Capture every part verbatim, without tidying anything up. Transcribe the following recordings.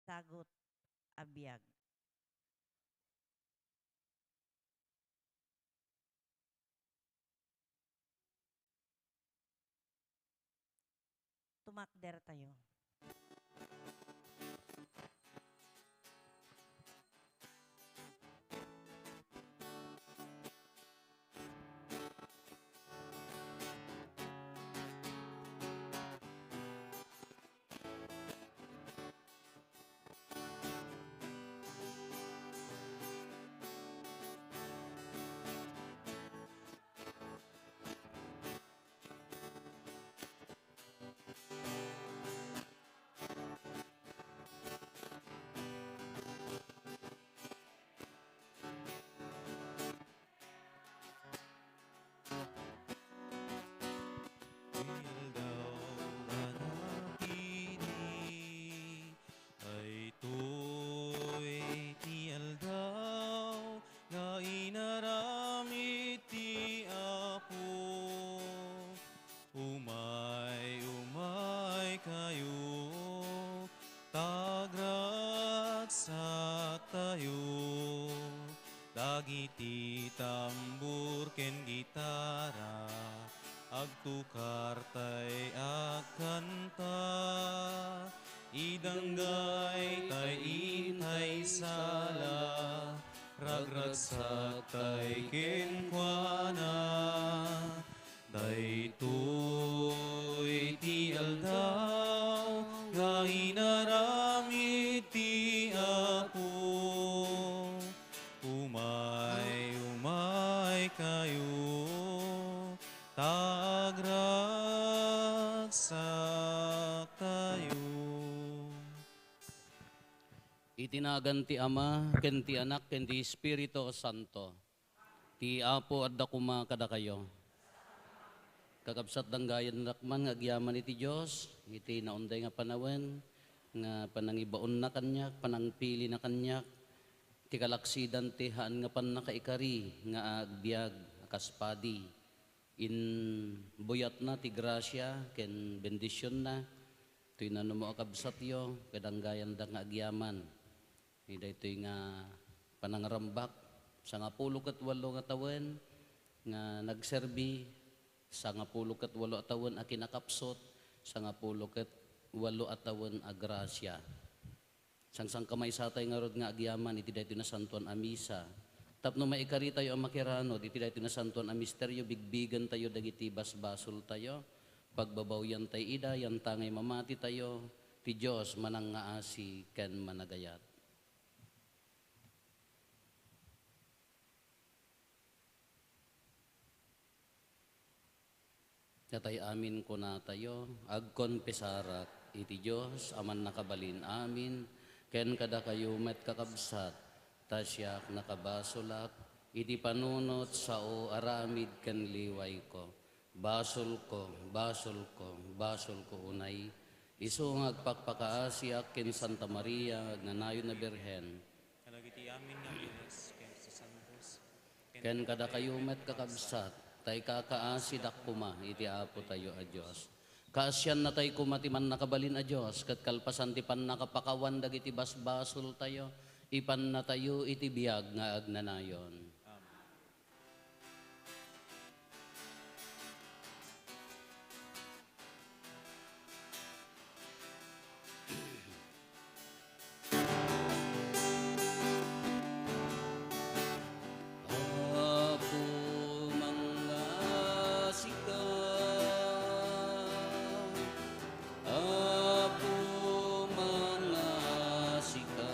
tagut a biag. Tumakder tayo. Ti aldaw nga napili, daytoy ti aldaw nga inaramid ti Apo. Umay, umay kayo, ta agragsak tayo. Dagiti tambor ken gitara, agtukar tay agkanta. Idanggay tay intay sala, ragragsak tay kenkuana. Daytoy ti aldaw nga inaramid ti Apo. Umay, umay kayo, ta agragsak tayo. Iti nagan ti Ama, ken ti Anak, ken ti Espiritu Santo. Ti Apo adda koma kadakayo. Kakabsat, danggayandak man nga agyaman iti Dios, iti naunday nga panawen, nga panangibaonna kaniak, panangpilina kaniak, ti kalaksidan ti haan nga pannakaikari nga agbiag a kas padi. Inbuyatna ti grasia ken bendisionna, toy nanumo a kabsatyo, kadanggayandak nga agyaman. Ni daytoy nga panangrambak, sangapulo ket walo nga tawen nga nagserbi, sangapulo ket walo a tawen a kinakapsut, sangapulo ket walo a tawen a grasia. Sangsangkamaysatay ngarud nga agyaman iti daytoy nasantoan a misa. Tapno maikaritayo a makiranud iti daytoy nasantoan a misterio, bigbigentayo dagiti basbasoltayo, pagbabawiantay ida, yantangay mamatitayo, ti Dios manangngaasi ken managayat. Natay amin kunatayo, agkonfesarak iti Dios a mannakabalin amin, ken kadakayo met, kakabsat, ta siak nakabasolak iti panunot, sao, aramid ken liwayko. Basolko, basolko, basolko unay. Isu nga agpakpakaasiak ken Santa Maria nga agnanayon a Birhen. Kadagiti amin nga angeles ken sasantos. Ken kadakayo met, kakabsat, ta ikakaasidak koma iti Apotayo a Dios. Kaasiannatay koma ti Mannakabalin a Dios, ket kalpasan ti pannakapakawan dagiti basbasoltayo, ipannatayo iti biag nga agnanayon. Amen. Apo, mangngaasika. Apo, mangngaasika.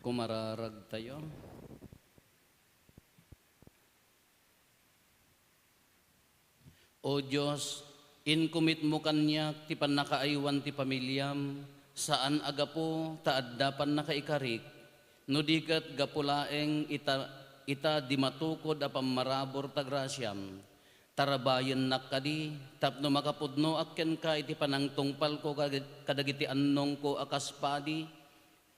Kumararagtayo. O Dios, inkumitmo kaniak ti pannakaaywan ti familiam, saan a gapu ta adda pannakaikarik, no di ket gapu laeng ita, ita di matukod a pammarabur ta grasiam. Tarabayennak kadi tapno makapudnoak kenka iti panangtungpalko kag-, kadagiti annongko a kas padi,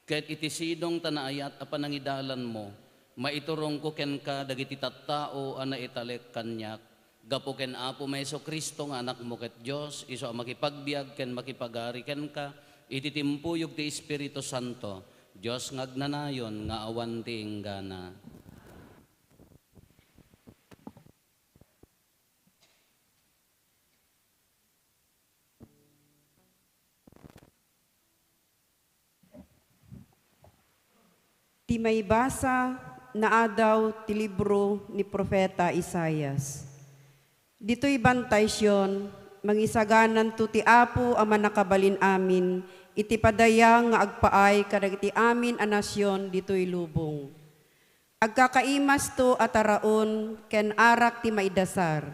ket iti sidong ta naayat a panangidalanmo, maiturongko kenka dagiti tattao a naitalek kaniak. Gapu ken Apo Jesu-Cristo nga Anakmo ket Dios, isu a makipagbiag ken makipagari kenka iti timpuyog ti Espiritu Santo, Dios nga agnanayon nga awan ti inggana. Ti maibasa naadaw ti libro ni Profeta Isaias. Ditoy Bantay Sion, mangisagananto ti Apo a Mannakabalin-amin iti padaya nga agpaay kadagiti amin a nasion ditoy lubong. Agkakaimasto a taraon ken arak ti maidasar.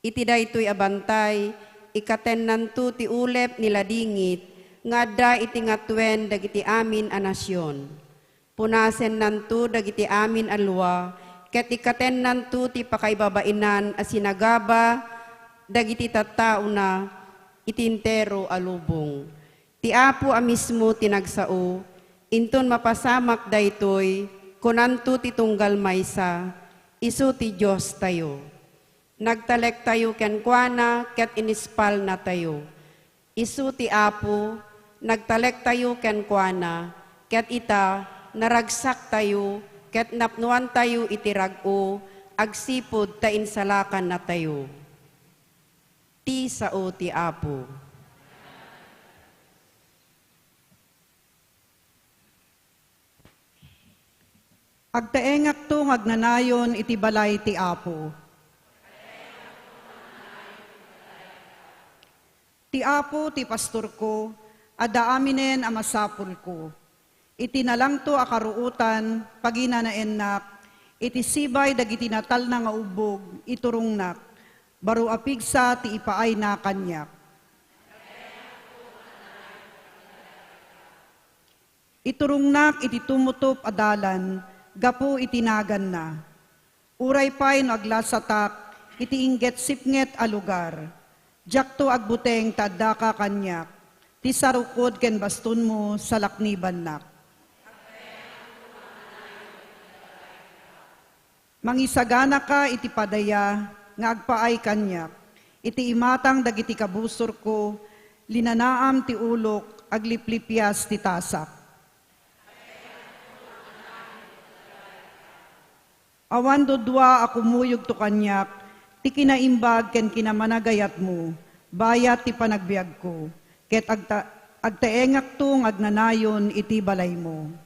Iti daytoy a bantay, ikkatennanto ti ulep ni ladingit nga adda iti ngatuen dagiti amin a nasion. Punasennanto dagiti amin a lua, ket ikkatennanto ti pakaibabainan a sinagaba dagiti tattaona iti entero a lubong. Ti Apo a mismo ti nagsao, inton mapasamak daytoy, kunanto ti tunggal maysa, isu ti Diostayo. Nagtalektayo kenkuana ket inispalnatayo. Isu ti Apo, nagtalektayo kenkuana, ket ita, naragsaktayo, ket napnoantayo iti rag-o agsipud ta insalakannatayo. Ti sao ti Apo. Agtaengakto nga agnanayon iti balay ti Apo. Ti Apo ti pastorko, adda aminen a masapulko. Iti nalangto a karuotan, paginanaennak, iti sibay dagiti natalna nga ubbog, iturongnak, baro a pigsa ti ipaayna kaniak. Iturongnak iti tumutop a dalan gapu iti naganna. Uray pay no aglasatak iti inggetsipnget a lugar, diakto agbuteng ta addaka kaniak. Ti sarukod ken bastonmo, salaknibannak. Mangisaganaka iti padaya nga agpaay kaniak. Iti imatang dagiti kabusorko, linanaam ti ulok, agliplipias ti tasak. Awan dudua a kumuyogto kaniak ti kinaimbag ken kinamanagayatmo, bayat ti panagbiagko, ket agta-, agtaengakto nga agnanayon iti balaymo.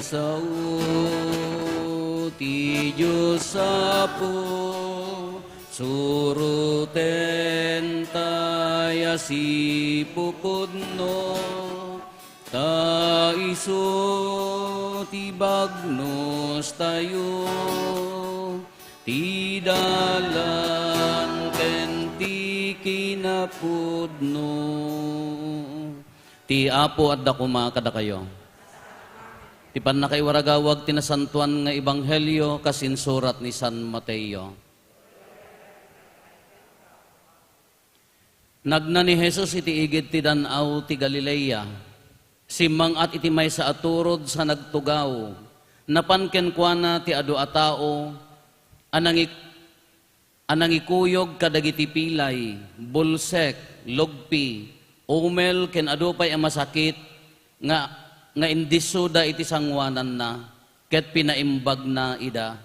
Isao ti Dios Apo, suroten tay a sipupudno, ta isu ti bagnostayo, ti dalan ken ti kinapudno. Ti Apo adda koma kadakayo. Ti pannakaiwaragawag ti nasantoan nga ebanghelio kas insurat ni San Mateo. Nagna ni Jesus iti igid ti dan-aw ti Galilea. Simmang-at iti maysa a turod sa nagtugaw. Napan kenkuana ti adu a tao a nangik-, a nangikuyog kadagiti pilay, bulsek, lugpi, umel ken adu pay a masakit nga, nga indissoda iti sangoananna, ket pinaimbagna ida.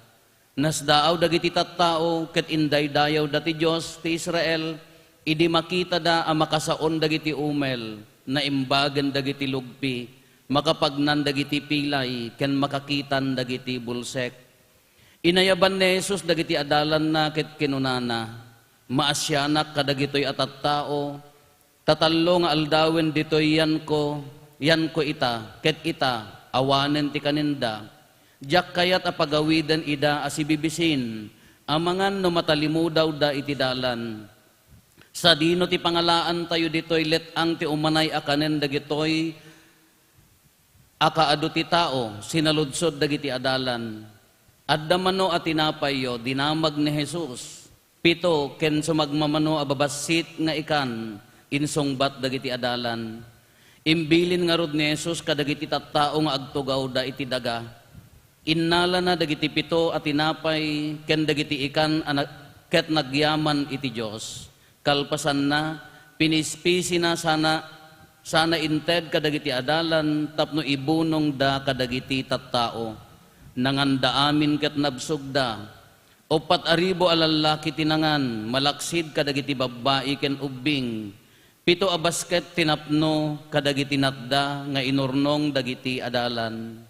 Nasdaaw dagiti tattao ket indaydayawda ti Dios ti Israel idi makitada a makasaon dagiti umel, naimbagen dagiti lugpi, makapagnan dagiti pilay, ken makakitan dagiti bulsek. Inayaban ni Jesus dagiti adalanna ket kinunana, "Maasianak kadagitoy a tattao, ta tallo nga aldawen ditoy yanko, yanko ita, ket ita, awanen ti kanenda. Diak kayat a pagawiden ida a sibibisin, amangan no matalimudawda iti dalan. Sadino ti pangalaantayo ditoy let-ang ti umanay a kanen dagitoy a kaadu ti tao?" Sinaludsod dagiti adalan. "Adda mano a tinapayyo," dinamag ni Jesus. "Pito ken sumagmamano a babassit nga ikan," insungbat dagiti adalan. Imbilin ngarud ni Jesus kadagiti tattao nga agtugawda iti daga. Innalana dagiti pito a tinapay ken dagiti ikan a na-, ket nagyaman iti Dios. Kalpasanna, pinispisina sana, sana inted kadagiti adalan tapno ibunongda kadagiti tattao. Nanganda amin ket nabsogda. Uppat a ribu a lallaki ti nangan, malaksid kadagiti babbai ken ubbing. Pito a basket ti napno kadagiti natda nga inurnong dagiti adalan.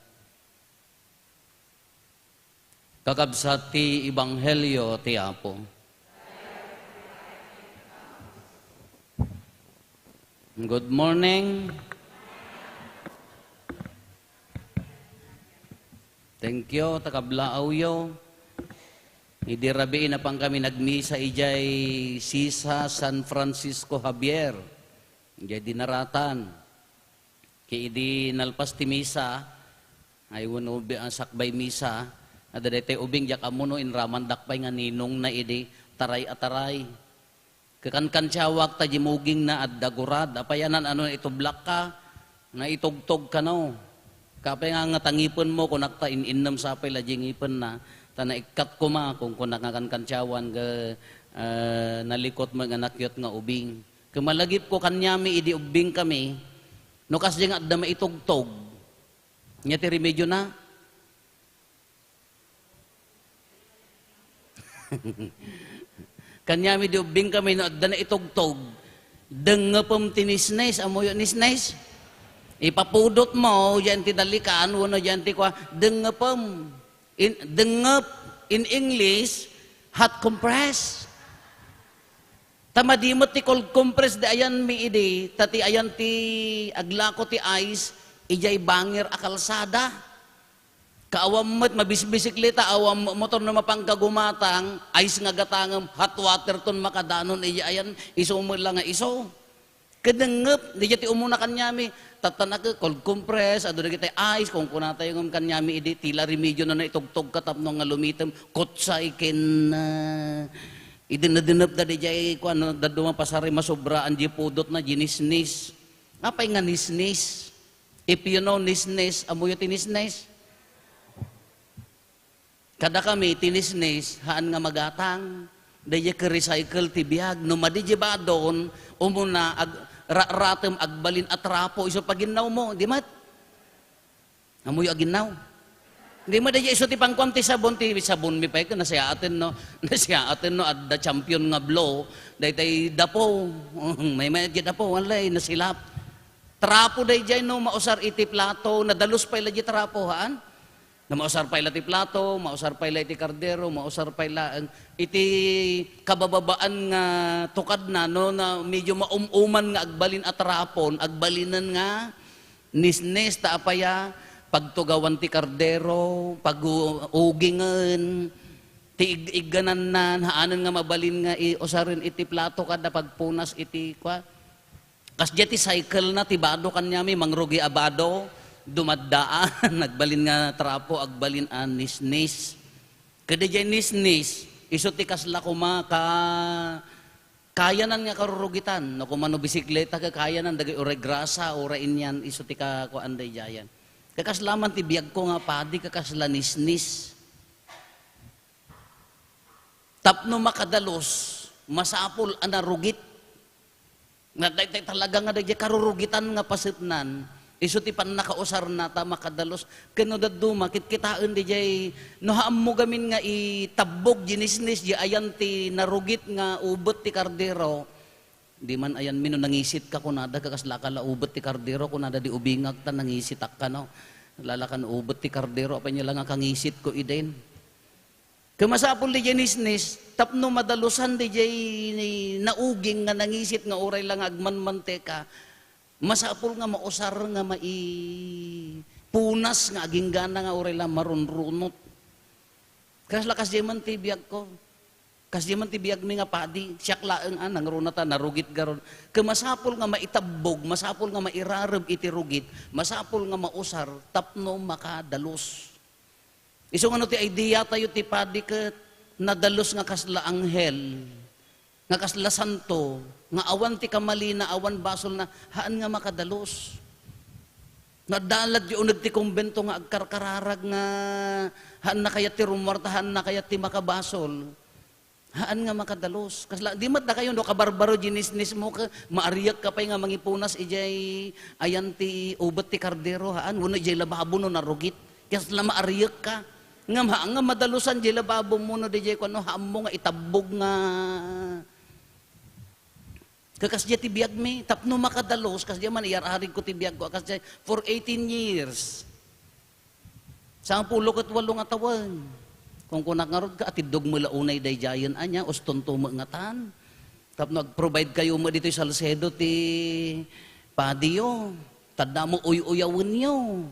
Kakabsat ti Ebanghelio ti Apo. Good morning. Thank you, ta kablaawyo. Idi rabii, napankami nagmisa idiay Sisa San Francisco Javier, idiay Dinaratan. Ket idi nalpas ti misa, ay, wenno ubi-, ah, sakbay misa, adda daytoy ubing, diak ammo no inramandak pay nga ninongna idi taray a taray. Kakankantiawak ta di mugingna adda gurad, apay a naan-ano, itublakka, naitugtog kano. Apay nga, nga ta ngipenmo, kunak ta in-innem sa pay la di ngipenna, ta naikkat koma, kunkunak nga kankantiawan, ga, ah, nalikot met nga nakyot nga ubing. Ket malagipko kaniami idi ubbingkami, no kasdi nga adda maitugtog. Ania ti remediona? Kaniami di ubbingkami no adda naitugtog, dengngepem ti nisnes. Ammoyo nisnes? Ipapudotmo diay ti dalikan wenno diay ti kua, dengngepem. In, dengngep, in English, hot compress. Ta madi met ti cold compress di ayanmi idi, ta ti ayan ti aglako ti ice, idiay bangir a kalsada. Kaawan met mabisbisikleta, awan met motor no mapangka gumatang, ice nga gatangem, hot water ton makadanon, idiay ayan, isu met la nga isu. Ket dengngep, diay ti umuna kaniami, tatta na ket cold compress, adu dagiti ice, kunkunatayo ngem kaniami idi, ti la remediona naitugtogka tapno nga lumitem, kutsay ken, ah, idennedennepda diay, kuan, dadduma pasar, masobraan diay pudotna, diay nisnis. Apay nga nisnis? If you know nisnis, ammoyo ti nisnis? Kadakami, ti nisnis, haan nga magatang. Daydiay ket recycle ti biag. No madi diay badon, umuna, ag-, ra-, ratem agbalin a trapo, isu paginnawmo, di met? Ammoyo aginnaw? Di met, daydiay isu ti pangkuam ti sabon, ti sabonmi pay, ket nasiaten no, nasiaten no, adda champion nga blow, daytay dapo, may, may, dapo, walay, nasilap. Trapo daydiay no mausar iti plato, nadalus pay la diay trapo, haan? Na mausar pay la ti plato, mausar pay la iti kardero, mausar pay laeng iti kabababaan nga tukadna, no, na medyo maum-uman nga agbalin a trapon, agbalinen nga nisnis, ta apaya, pagtugawan ti kardero, pag-, ugingen, ti ig-, igganannan, haanen nga mabalin nga i-, usaren iti plato kada pagpunas iti, kua, Kasdiay ti cycle na ti bado kaniami, mangrugi a bado, dumaddaan, nagbalin nga trapo, agbalin a nisnis. Ket diay nisnis, isu ti kasla koma ka, kayanan nga karurugitan. No koma no bisikleta, ket kayanan, dagiti uray grasa, uray inian, isu ti ka-, kuan daydiayan. Ket kasla man ti biagko nga padi, ket kasla nisnis. Tapno makadalus, masapul a narugit. Nga daytoy talaga nga daydiay karurugitan nga pasetnan, isu ti pannakausarna ta makadalus. Ken no dadduma, kitkitaen daydiay, no haammo gamin nga itabbog diay nisnis, diay ayan ti narugit nga ubet ti kardero, di man ayanmi no nangisitka, kunada, kaslaka la ubet ti kardero, kunada di ubingak ta nangisitak kano. Lalakan ubet ti kardero, apay nia la nga kangisitko idin. Ket masapul diay nisnis, tapno madalusan diay nauging nga nangisit nga uray la nga agmanmanteka, masapul nga mausar nga maipunas nga aginggana nga uray la marunrunot. Kasla kasdiay man ti biagko. Kasdiay man ti biagmi nga padi, siak laeng a nangruna ta narugit garud. Ket masapul nga maitabbog, masapul nga mairarem iti rugit, masapul nga mausar tapno makadalus. Isu nga no ti idea tayo ti padi ket nadalus nga kasla anghel, nga kasla santo, nga awan ti kamalina, awan basolna, haan nga makadalus. Nadalad ti uneg ti kumbento nga agkarkararag nga haanna kayat ti rumuarta, haanna kayat ti makabasol. Haan nga makadalus. Kasla, di met dakayo, no, kabarbaro diay nisnismo, ka, maariekka pay nga mangipunas idiay ayan ti ubet ti kardero, haan, wenno idiay lababo no narugit. Kasla maariekka. Ngem haan nga madalusan diay lababomo no diay kuano, haammo nga itabbog nga. Ket kasdiay ti biagmi, tapno makadalus, kasdiay man iyar-arigko ti biagko, kasdiay, for eighteen years. Sangapulo ket walo nga tawen. Kunkunak ngarud ka, atiddog met la unay daydiayen ania, ustonto met ngatan. Tapno ag-provide kayo met ditoy Salcedo ti padiyo. Tadda mo uy-uyawenyo.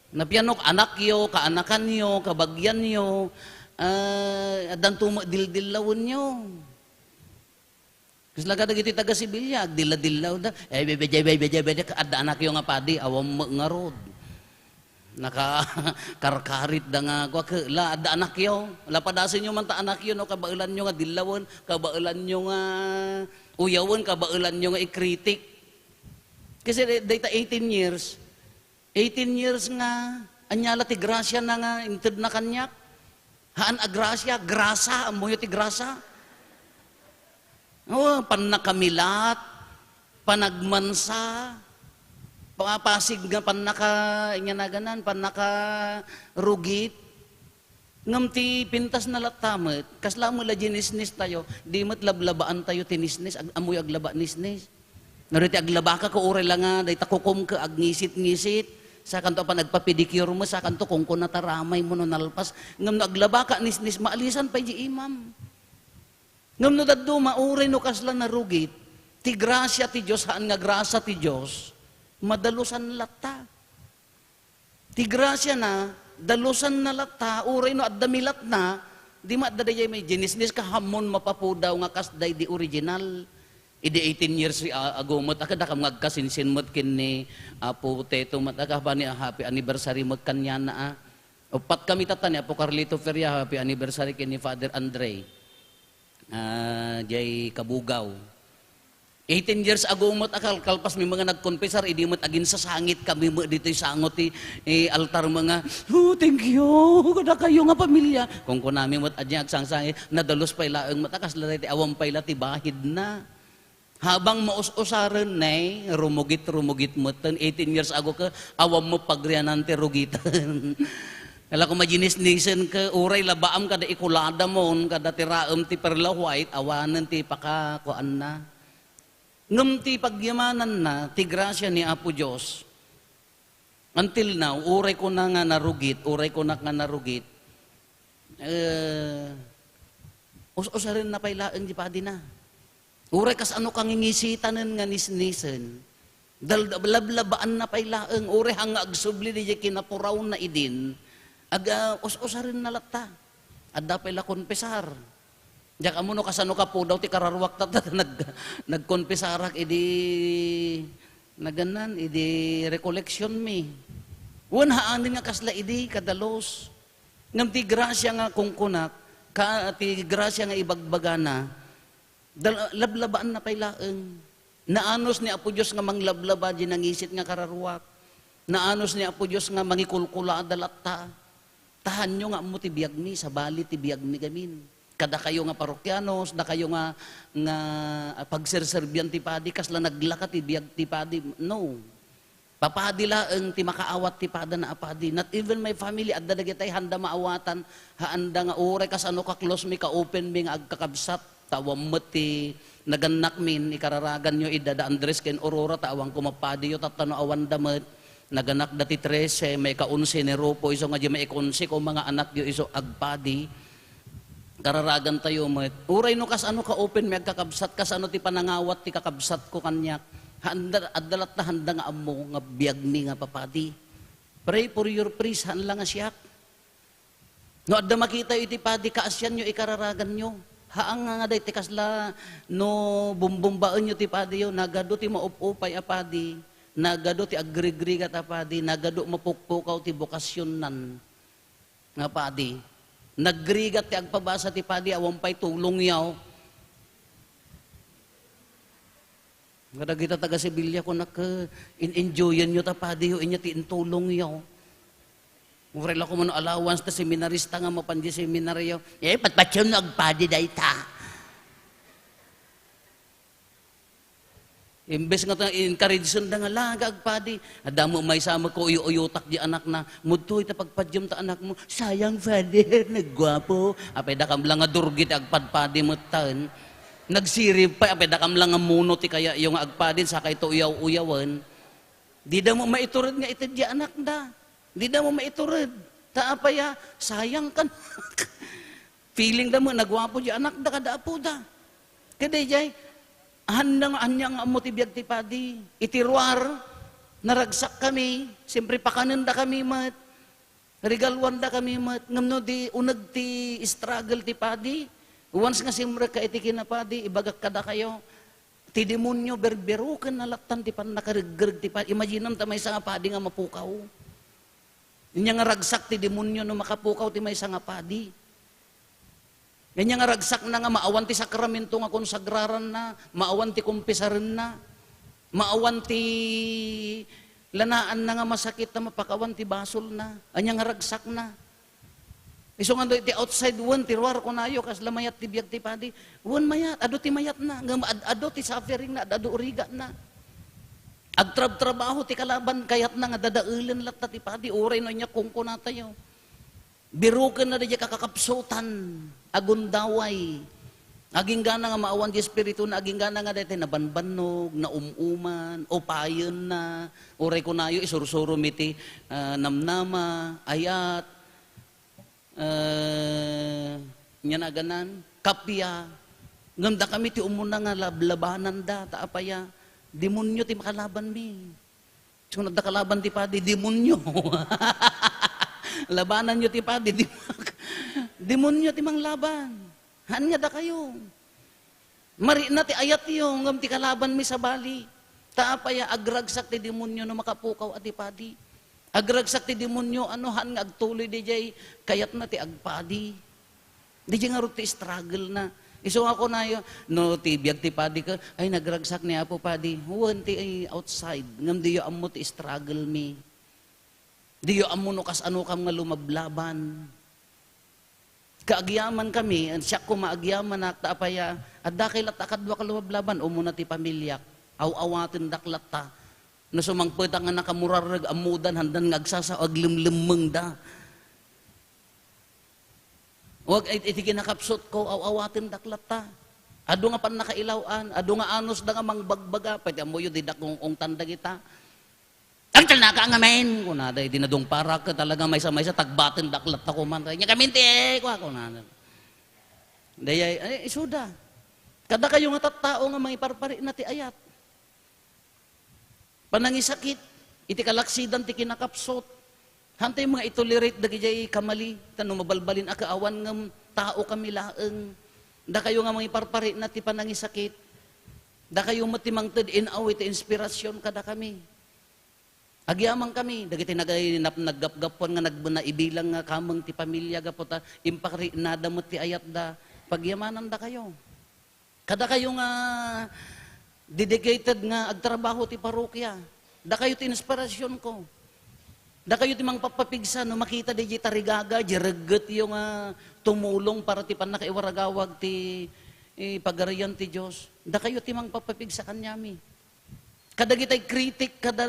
Napianok, anakyo, kaanakanyo, kabagianyo, ah, addanto met dildillawenyo. Kasla kadagiti taga-Sevilla, agdilla-dillaw da. Eh, bebe, bebe, bebe, bebe, adda anakyo nga padi, awan met ngarud. Naka-, karkarit da nga, kua, ke-, la, adda anakyo. La, padasenyo man ta anakyo, no, kabaelanyo nga dillawen, kabaelanyo nga uyawen, kabaelanyo nga ikritik. Kasi day-, dayta eighteen years, Eighteen years nga, ania la ti grasiana nga intedna kaniak? Haan a grasia, grasa, ammoyo ti grasa? O, pannakamilat, panagmansa, papasig nga pannaka-, ania naganan, pannakarugit. Ngem ti pintasna latta met, kasla met la diay nisnis tayo, di met lablabaan tayo ti nisnis, ag-, ammoyo aglaba nisnis. No, dayta aglabaka ket uray la nga, dayta kukumka, agngisit-ngisit, sakanto a panagpapedicure mo, sakanto kunkuna ta ramay mo no nalpas. Ngem no aglabaka, nisnis, maalisan pay diay imam. Ngem no dadduma, uray no kasla narugit, ti grasia ti Dios, haan nga grasa ti Dios, madalusan latta. Ti grasiana, dalusanna latta, uray no adda milatna, di met adda daydiay may diay nisnis ka hammon mapapudaw nga kas daydi original. Idi eighteen years a-, ago met, a, kaddakam nga agkasinsin met ken ni Apo Teto met, a, kabaelan, a, happy anniversary met kaniana, a. Uppat kami tatta ni Apo Carlito Feria, happy anniversary ken ni Father Andre. Ah, diay Kabugaw. Eighteen years ago met a kal-, kalpasmi met nga nagkonfesar, idi met aginsasangit kami met ditoy sango ti, eh, altar met nga, "Oh, thank you, kadakayo nga pamilya." Kunkunami met a diay agsangsangit, nadalus pay laeng met a kasla dayta, awan pay la ti bahidna. Habang maus-usaren, nay, rumugit-rumugit metten, eighteen years ago ka, awan met pagrianan ti rugiten. Kala ko majinisnisen ka, uray labaam kada ikuladamon, kada ti raem ti Perla White, awanen ti pakakuanna. Ngem ti pagyamananna, ti grasia ni Apo Dios, until now, uray kuna nga narugit, uray kunak nga narugit, eh, us-usarenna pay laeng ti padina. Uray kasano kangingisitanen nga nisnisen, dal-, lablabaanna pay laeng, uray haan nga agsubli diay kinapurawna idin, ag-, ah, us-usarenna latta. Adda pay la konfesar. Diak ammo no kasano kapudaw ti kararuak tatta, nag-, nagkonfesarak idi, naganan, idi recollection mi. Wen, haanen nga kasla idi kadalus. Ngem ti grasia nga kunkunak, ka-, ti grasia nga ibagbagana, dal-, lablabaanna pay laeng. Naanus ni Apo Dios nga manglablaba diay nangisit nga kararuak. Naanus ni Apo Dios nga mangikulkulada latta. Ta haanyo nga ammo ti biagmi, sabali ti biagmi gamin. Kadakayo nga parokianos, dakayo nga, nga pagserserbian ti padi, kasla naglaka ti biag ti padi. No. Papadi laeng ti makaawat ti padana a padi. Not even my family, adda dagitay handa maawatan, haanda nga uray kasano ka-close mi, ka-open mi nga agkakabsat. Ta awan met ti nagannakmin, ikararaganyo ida da Andres ken Aurora, ta awan ko mapadiyo, tatta no awanda met, naganakda ti trese, maika-onse ni Rufo, isu nga di maika-onse ko mga anakyo isu agpadi. Kararagantayo met. Uray no kasano ka-open mi agkakabsat, kasano ti panangawat ti kakabsatko kaniak. Handa, adda latta handa nga ammo nga biagmi nga papadi. Pray for your priest, haan la nga siak. No adda makitayo iti padi, kaasianyo, ikararaganyo. Haan nga nga dayta kasla, no bumbumbaenyo ti padiyo, nagadu ti maupupay a padi, nagadu ti agrigrigat a padi, nagadu mapukpukaw ti bokasionnan nga padi. Nagrigat ti agpabasa ti padi, awan pay tulongyo. Kadagita taga Sevilla, kunak, eh, in-enjoyanyo ta padiyo, inya ti intulongyo. Uray la ko man allowance ta seminarista nga mapan di seminaryo. Eh, patpatyon no agpadi dayta. Imbes nga ta-, encourage-en da nga, "Laga agpadi." Adda mo maysa met ko uyo-uyotak di anakna. "Mudtoy ta pagpadiam ta anakmo." "Sayang, Father, nagguapo." Apay da kam la nga durgi ti agpadpadi metten. Nagsirib pay, apay da kam la nga muno ti kayatyo nga agpadin, sakayto uyaw-uyawen. Dida mo maitured nga ited di anakda. Dida mo maitured. Ta apay a, sayang kan. Feeling da mo, nagwapo di anakda kada apoda. Kada jay, haan nga, ania nga ammo ti biag ti padi. Iti ruar, naragsak kami, siyempre pakanen da kami met. Regaluan da kami met. Ngem no di uneg ti struggle ti padi. Once nga simrek ka iti kinapadi, ibagak kadakayo, ti demonio, berberoken na lattan ti pannakareggereg ti padi. Imaginem ta maysa nga padi nga mapukaw. Inya nga ragsak ti demonio no makapukaw ti maysa nga padi. Inya nga ragsakna nga maawan ti sakramento nga konsagraranna, maawan ti kumpisarenna, maawan ti lanaanna nga masakit ta mapakawan ti basolna. Anya nga ragsakna. Isu nga iti outside wen ti ruar kunayo, kasla mayat ti biag ti padi. Wen mayat, adu ti mayatna, ngem ad-, adu ti sufferingna, ad-adu urigatna. Agtrabtrabaho ti kalaban, kayatna nga dadaelen latta ti padi, uray no ania kunkunatayo. Birokenna daydiay kakakapsutan, agundaway. Aginggana nga maawan di espirituna, aginggana nga daytoy nabanbannog, naum-uman, upayenna, uray kunayo, isursuro mi ti, ah, namnama, ayat, eh, nya naganan, kapia. Ngem dakami ti umuna nga lablabananda, ta apaya, demonyo ti makalabanmi. Sunod da kalaban ti padi, demonyo. Labananyo ti padi, dem-, demonyo ti manglaban. Haan nga dakayo. Marikna ti ayatyo, ngem ti kalabanmi sabali. Ta apay a agragsak ti demonyo no makapukaw a ti padi. Agragsak ti demonyo, ano, haan nga agtuloy daydiay kayatna ti agpadi. Daydiay ngarud ti struggle na. Isu nga kunayo, no, ti biag ti padi ka, "Ay, nagragsak ni Apo Padi." Wen ti, ay, outside. Ngem diyo ammo ti struggle mi. Diyo ammo no kasano kam nga lumablaban. Kaagyaman kami, siak koma agyamanak, ta apay a, adda kay latta kadua ka lumablaban, umuna ti pamiliak. Aw-awatendak latta. No sumangpetak nga nakamurarreg, ammodan, handan nga agsasao, aglemlemmengda. Wag it-, iti kinakapsutko, aw-awatendak latta. Adu nga pannakailaw-an, adu nga anusda nga mangbagbaga, pwede ammoyo, didak ung-ungtan dagita. "Agtalnaka ngamin," kunada, idi nadungparak, talaga maysa-maysa, tagbatendak latta koman. "Nya ngamin ti," kua, kunada. Dayay, ay, isuda. Kadakayo nga tattao nga mangiparparikna ti ayat. Panangisakit, iti kalaksidan ti kinakapsut. Hantay nga itolerate dagijay kamali, ta no mabalbalin a kaawan ngem tao kami laeng. Dakayo nga mangiparparikna ti panangisakit. Dakayo met ti mangted in a way ti inspirasyon kadakami. Agyaman kami, dagiti nagay-, nap-, naggapgapuan nga nagbenaibilang nga kameng ti pamilya gapu ta impariknada met ti ayatda. Pagyamanandakayo. Kadakayo nga dedicated nga agtrabaho ti parokya, dakayo ti inspirasyonko. Dakayo ti mangpapapigsa no makita diay tarigaga, diay reggetyo nga tumulong para ti pannakaiwaragawag ti, eh, Pagarian ti Dios. Dakayo ti mangpapapigsa kaniami. Kadagitay kritik, kada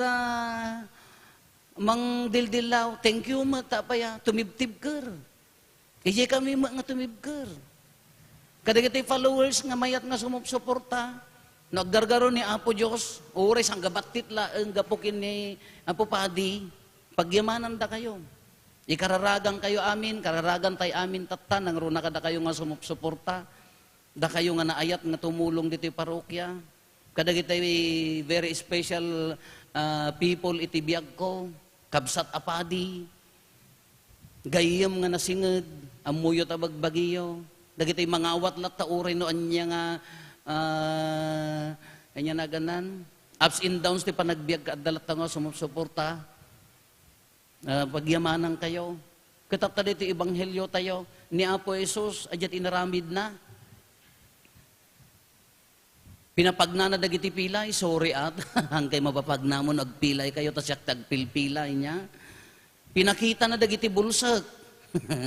mangdildillaw, thank you met, apay a, tumibtibker. Idiay kami met nga tumibker. Kadagiti followers nga mayat nga sumupsuporta, no aggargaro ni Apo Dios, uray sanggabattit laeng gapu ken ni Apo Padi, pagyamanandakayo. Ikararagankayo amin, kararagantay amin tatta, nangruna kadakayo nga sumupsuporta, dakayo nga naayat nga tumulong ditoy parokia. Kadagiti very special, ah, people iti biagko, kabsat a padi, gayyem nga nasinged, ammoyo ta bagbagiyo. Dagiti mangawat latta uray no ania nga, ah, ania naganan, ups and downs ti panagbiag, adda latta nga sumupsuporta. Ah, pagyamanankayo. Ket tatta ditoy ebangheliotayo, ni Apo Jesus, adiay inaramidna. Pinapagnana dagiti pilay, sorry at, hankay mapapagnamon agpilaykayo, ta siak ti agpilpilay nia. Pinakitana dagiti bulsek.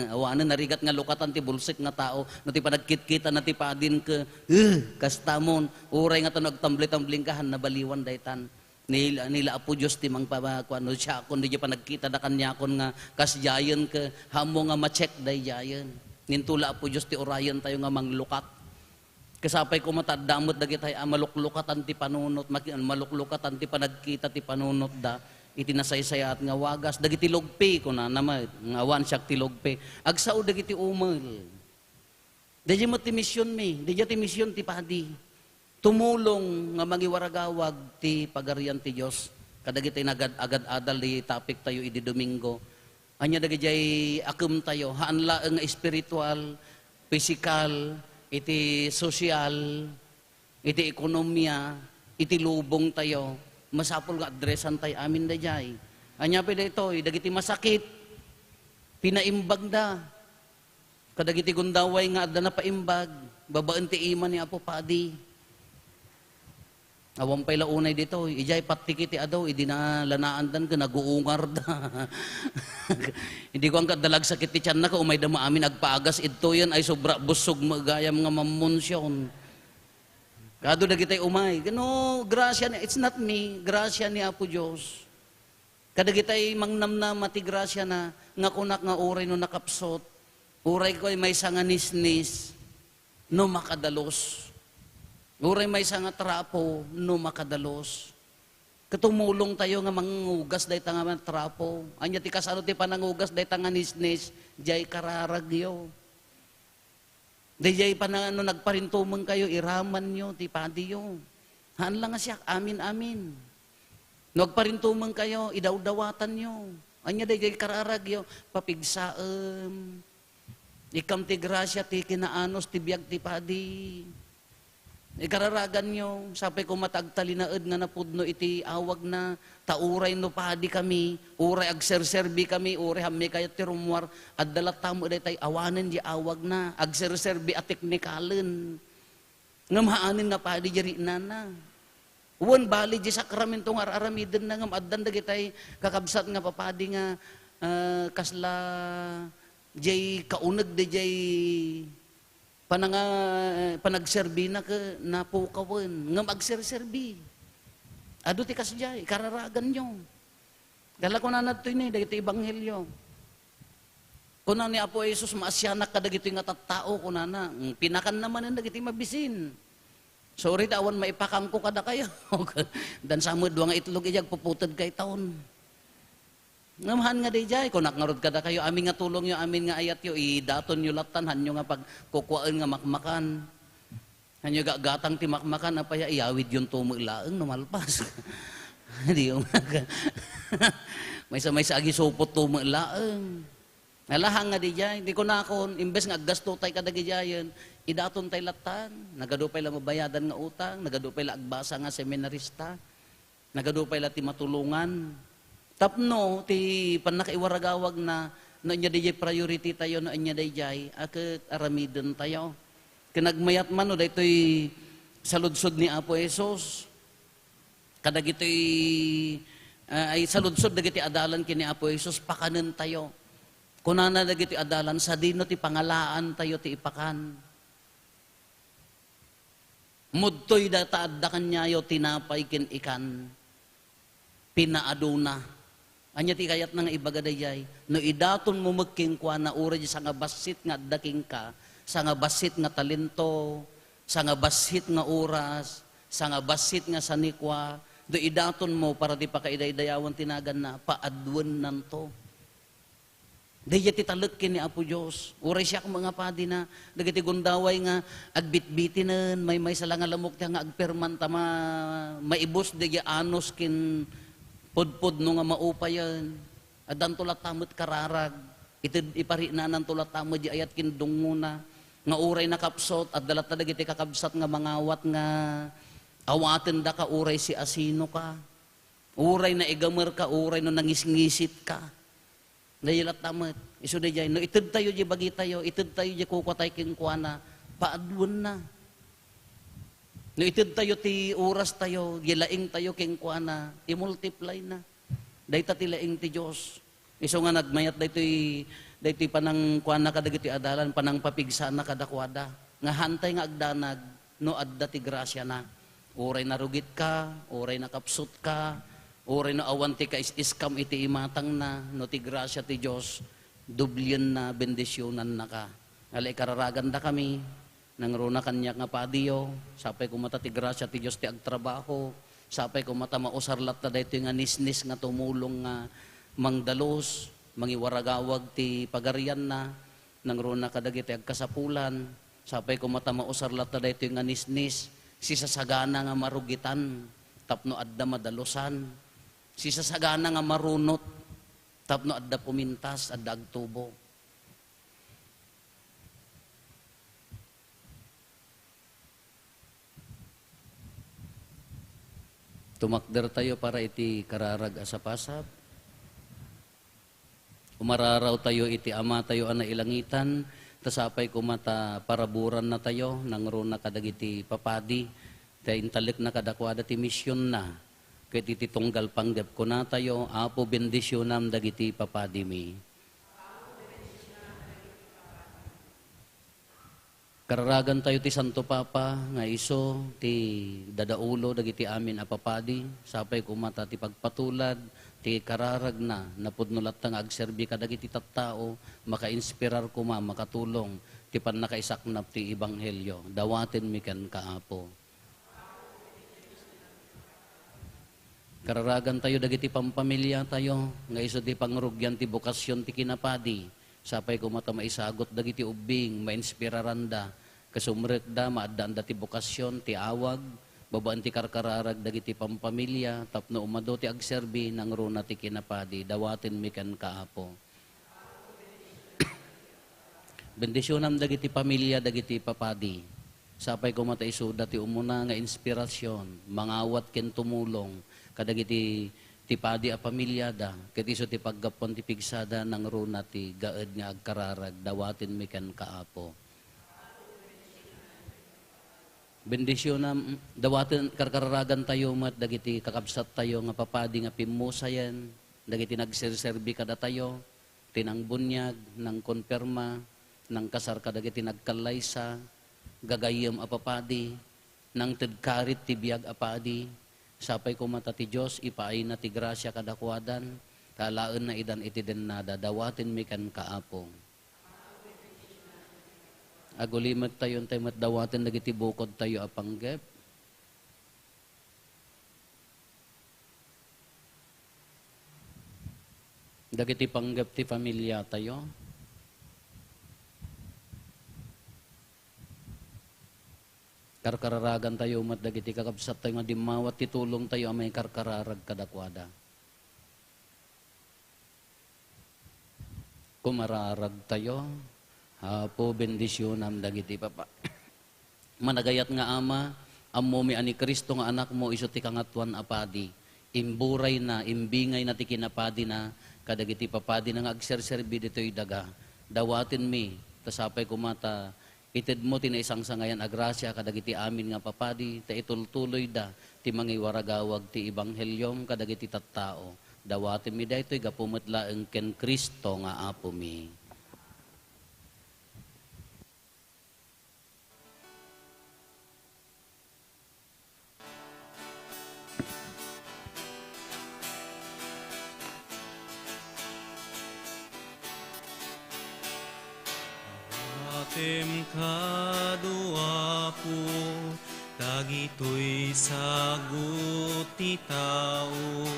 Awanen narigat nga lukatan ti bulsek nga tao, no ti panagkitkitana ti padin ket, eh, kastamon, uray nga ta no agtambli-tambling ka, han nabaliwan daytan. Ni, ni la Apo Dios ti mangpabakuan, no siakon, diay panagkita da kaniakon nga kasdiayen ket ammo nga ma-check daydiayen. Ngem to la Apo Dios ti urayentayo nga manglukat. Ket sapay koma ta adda met dagitay a maluklukatan ti panunot, maki-, maluklukatan ti panagkita ti panunotda iti nasaysayaat nga wagas. Dagiti lugpi, kunana met, nga awan siak ti lugpi. Agsao dagiti umel. Daydiay met ti misionmi, daydiay ti mision ti padi. Tumulong nga mangiwaragawag ti Pagarian ti Dios. Kadagiti nagad-agad-adal ti topictayo idi Domingo. Ania dagidiay akemtayo, haan laeng nga espiritual, pisikal, iti sosyal, iti ekonomia, iti lubongtayo. Masapul nga addressantay amin daydiay. Ania pay daytoy, dagiti masakit, pinaimbagda. Kadagiti gundaway nga adda napaimbag, babaen ti ima ni Apo Padi. Awan pay la unay ditoy, idiay pattiki ti adu, idi nalanaandan ken naguungarda. Idi kuan ket adda la agsakit ti tianna, ket umayda maamin agpaagas idtoyen, ay sobra bussog met gayam nga mammunsion. Kadu dagitay umay, no, gracia ni, it's not me, gracia ni Apo Dios. Kadagitay mangnamnama ti grasiana, nga kunak nga uray no nakapsut, uray koy maysa nga nisnis, no makadalus. Uray maysa nga trapo, no makadalus. Ket tumulongtayo nga mangugas dayta nga trapo. Ania ti kasano ti panangugas dayta nga nisnis? Diay kararagyo. Daydiay pa na, no nagparintumengkayo, iramanyo ti padiyo. Haan la nga siak, amin, amin. No agparintumengkayo, idawdawatanyo. Ania daydiay kararagyo, papigsaem. Ikkam ti grasia ti kinaanus ti biag ti padi. Ikararaganyo, sapay koma ta agtalinaed nga napudno iti awagna, ta uray no padi kami, uray agserserbi kami, uray hammi kayat ti rummuar, adda latta met daytay awanen di awagna, agserserbi a teknikalen. Ngem haanen nga padi di riknana. Wen, bali di sakramento nga ar-aramidenna, ngem addan dagitay kakabsat nga papadi nga, ah, kasla jay kauneg dayjay pananga-, panagserbina ket napukawen, ngem agserserbi. Adu ti kasdiay, kararaganyo. Kala kunana ditoy ni, dagiti ebanghelio. Kuna ni Apo Jesus, "Maasianak kadagitoy nga tattao," kunana. Mm, pinakanna manen dagiti mabisin. Sorry ta awan maipakangko kadakayo. Dan sa met dua nga itlog, ijag puputedkay taon. Ngem haan nga daydiay, kunak ngarud kadakayo, amin nga tulongyo, amin nga ayatyo, idatonyo lattan, hanyo nga pagkukuaen nga makmakan. Hanyo gagatang ti makmakan, apay a, iyawidyon to met laeng no malpas. Di umaga. Maysa-maysa agisupot to met laeng. Nalahan nga daydiay, di kunakon, imbes nga aggastotay kadagidiayen, idatontay lattan, nagadu pay la mabayadan nga utang, nagadu pay la agbasa nga seminarista. Nagadu pay la ti matulongan. Tapno ti pannakaiwaragawagna, no ania dayjay priority tayo, no ania dayjay a ket aramiden tayo. Ken nagmayat man no daytoy saludsod ni Apo Jesus kadagitoy Ah, ay saludsod dagiti adalan ken ni Apo Jesus, pakanentayo. Kunana dagiti adalan, sadino ti pangalaantayo ti ipakan? Mudtoy data adda kaniayo tinapay ken ikan, pinaaduna. Ania ti kayatna nga ibaga daydiay? No idatonmo met kenkuana uray sangabassit nga adda kenka, sangabassit nga talento, sangabassit nga oras, sangabassit nga sanikua, no idatonmo para ti pakaidaydayawan ti naganna, paaduennanto. Daydiay ti talek ken ni Apo Dios. Uray siak nga padina, dagiti gundaway nga agbitbitinen, maymaysa la nga lamok ti nga agpermanta ma-, maibus daydiay anus ken pudpudno nga maupayen. Addanto latta met kararag. Ited-, iparinananto latta met di ayat ken dungngona. Nga uray nakapsut, adda latta dagiti kakabsat nga mangawat nga awatendaka uray siasinoka. Uray naigamerka, uray no nangisngisitka. Daydiay latta met. Isu daydiay, no itedtayo di bagitayo, itedtayo di kukuatayo kenkuana, paaduenna. No itedtayo ti orastayo, di laingtayo kenkuana, imultiplayna. Dayta ti laing ti Dios. Isu nga nagmayat daytoy, daytoy panangkuana kadagiti adalan, panangpapigsana kadakuada. Nga hantay nga agdanag no adda ti grasiana. Uray narugitka, uray nakapsutka, uray no awan ti kais-iskam iti imatangna, no ti grasia ti Dios, dublienna, bendisionannaka. Ala, ikararagandakami, nangruna kaniak nga padiyo, sapay koma ta ti grasia ti Dios ti agtrabaho, sapay koma ta mausar latta daytoy nga nisnis nga tumulong nga mangdalus, mangiwaragawag ti pagarianna, nangruna kadagiti agkasapulan, sapay koma ta mausar latta daytoy nga nisnis, sisasagana nga marugitan tapno adda madalusan, sisasagana nga marunot tapno adda pumintas, adda agtubo. Tumakdertayo para iti kararag a sapasap. Umararaw tayo iti Amatayo a nailangitan, ta sapay koma ta paraburanna tayo, nangruna kadagiti papadi, ta intalekna kadakuada ti misionna, ket iti tunggal panggep kunatayo, Apo, bendisionam dagiti papadimi. Kararagantayo ti Santo Papa nga isu ti dadaulo dagiti amin a papadi, sapay koma ta ti pagpatulad ti kararagna, napudno latta nga agserbi kadagiti tattao, makainspirar koma, makatulong ti pannakaisaknap ti ebanghelio. Dawatenmi kenka, Apo. Kararagantayo dagiti pampamiliatayo nga isu ti pangrugian ti bokasion ti kinapadi. Sapay koma ta maisagut dagiti ubbing, mainspiraranda, kasumrekda, maaddaanda ti bokasion, ti awag, babaen ti karkararag dagiti pampamilia, tapno umadu ti agserbi, nangruna ti kinapadi. Dawatenmi kenka, Apo. Bendisionam dagiti pamilia dagiti papadi. Sapay koma ta isuda ti umuna nga inspirasion, mangawat ken tumulong kadagiti ti padi a pamiliada, ket isu ti paggapuan ti pigsada nangruna ti gaed nga agkararag. Dawatenmi kenka, Apo. Bendisionam, dawaten, karkararagantayo met dagiti kakabsattayo nga papadi nga pimmusayen, dagiti nagserserbi kadatayo, ti nangbuniag, nangkonperma, nangkasar kadagiti nagkallaysa, gagayyem a papadi, nangted karit ti biag a padi, sapay koma ta ti Dios ipaayna ti grasia kadakuadan, ta alaenna idan iti dennada. Dawatenmi kenka, Apo. Agulimektayo, intay met dawaten dagiti bukodtayo a panggep. Dagiti panggep ti familiatayo. Karkararagantayo met dagiti kakabsattayo nga dimmawat ti tulongtayo a maikarkararag kadakuada. Kumararagtayo, Apo, bendisionam dagiti papa-, Managayat nga Ama, ammomi a ni Cristo nga Anakmo isu ti Kangatoan a Padi. Imburayna, imbingayna ti kinapadina kadagiti papadina nga agserserbi ditoy daga. Dawatenmi, ta sapay koma ta Itedmo ti naisangsangayan a grasia kadagiti amin nga papadi, ta itultuloyda ti mangiwaragawag ti ebangheliom kadagiti tattao. Dawatenmi daytoy gapu met laeng ken Cristo nga Apomi. Awatem kadu, Apo, dagitoy sagut ti tao.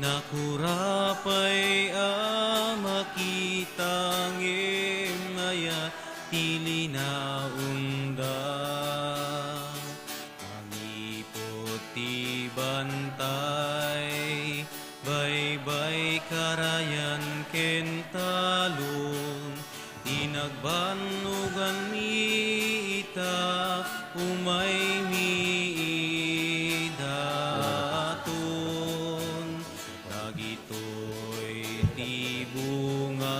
Nakura pay a makita ngem ayat ti linaonda. Mangiput ti bantay, baybay, karayan ken talon, ti nagbannoganmi ita, umaymi idaton. Dagitoy ti bunga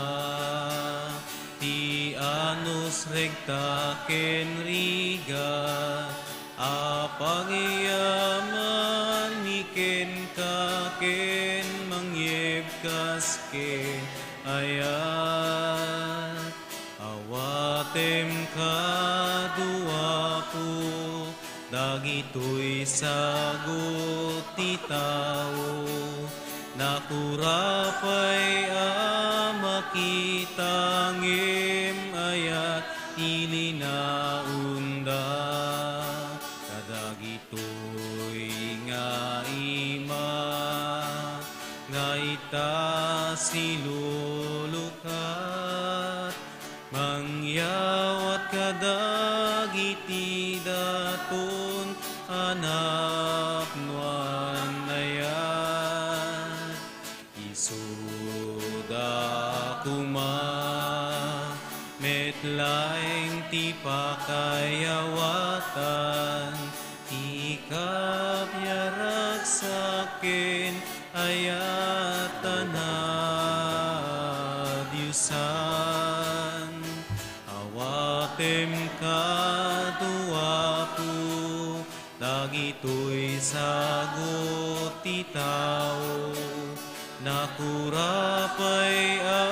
ti anus, rekta ken rigat a pagyamanmi kenka ken mangyebkas ken ayat. Awatem kadu, Apo, dagitoy sagut ti tao. Nakura pay a makita ngem ayat ti linaonda. Kadagitoy nga ima nga ita silulukat, mangyawat kadagiti daton a napnoan ayat. Isuda koma met laeng ti pakayawatan ti kapiaragsak ken ayat a nadiosan. Awatem kadu, Apo, dagitoy sagut ti tao. Nakura pay a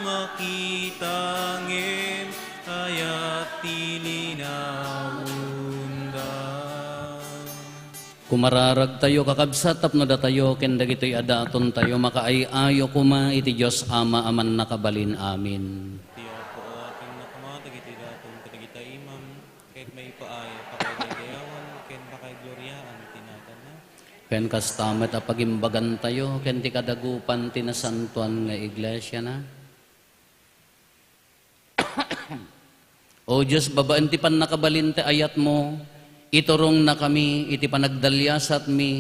makita ngem ayat ti linaonda. Kumararagtayo, kakabsat, tapno datayo ken dagitoy a datontayo makaay-ayo koma iti Dios Ama a Mannakabalin. Amin. Ti Apo, awatenna koma dagiti daton kadagita imam, ket maipaay a pakaidayawan ken pakaigloriaan ti naganna. Ken kasta met a pagimbagantayo ken ti kadagupan ti nasantoan nga iglesiana. O Dios, babaen ti pannakabalin ti ayatmo, iturongna kami iti panagdaliasatmi,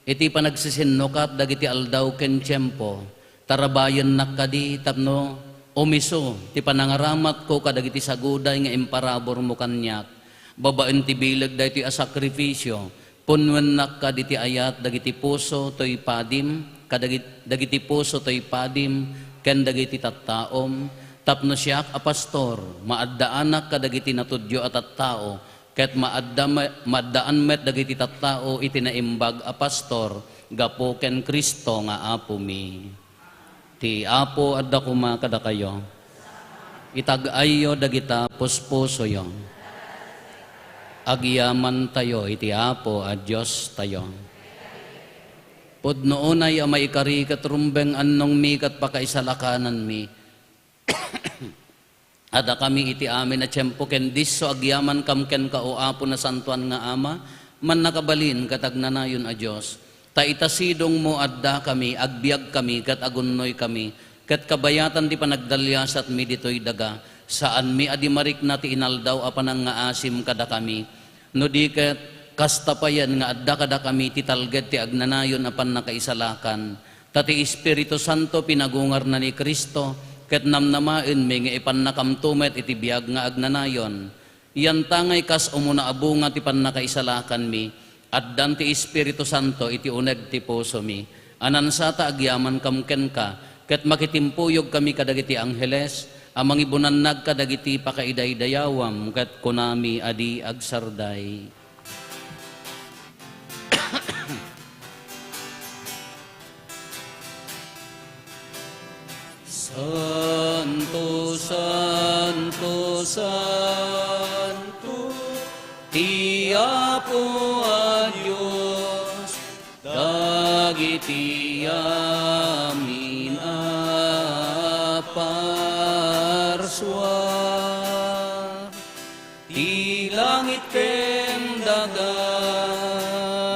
iti panagsisinnukap dagiti aldaw ken tiempo. Tarabayennak kadi tapno umiso ti panangaramatko kadagiti saguday nga imparaburmo kaniak. Babaen ti bileg daytoy a sakrifisio, punnoennak kaditi ayat dagiti puso toy padim, kadagit-, dagiti puso toy padim, ken dagiti tattaom, tapno siak a pastor, maaddaanak kadagiti natudyo a tattao, ket maadda me-, maaddaan met dagiti tattao iti naimbag a pastor gapu ken Cristo nga Apomi. Ti Apo adda koma kadakayo. Itag-ayyo dagita puspusoyo. Agyamantayo iti Apo a Diostayo. Pudno unay a maikari ket rumbeng annongmi ket pakaisalakananmi. Addakami iti amin a tiempo ken disso agyamankam kenka, O Apo, Nasantoan nga Ama, Mannakabalin ket Agnanayon a Dios. Ta ita sidongmo addakami, agbiagkami, ket agunnoykami, ket kabayatan ti panagdaliasatmi ditoy daga, saanmi a di marikna ti inaldaw a panangngaasim kadakami. No di ket, kasta payen nga adda kadakami ti talged ti agnanayon a pannakaisalakan. Ta ti Espiritu Santo pinagungarna ni Cristo, ket namnamaenmi nga ipannakamto met iti biag nga agnanayon. Yantangay kas umuna a bunga ti pannakaisalakanmi, addan ti Espiritu Santo iti uneg ti pusomi. Anansata agyamankam kenka, ket makitimpuyogkami kadagiti angheles, a mangibunannag kadagiti pakaidaydayawam, ket kunami a di agsarday. Santo, santo, santo, ti Apo a Dios, dagiti amin a parsua. Ti langit ken daga,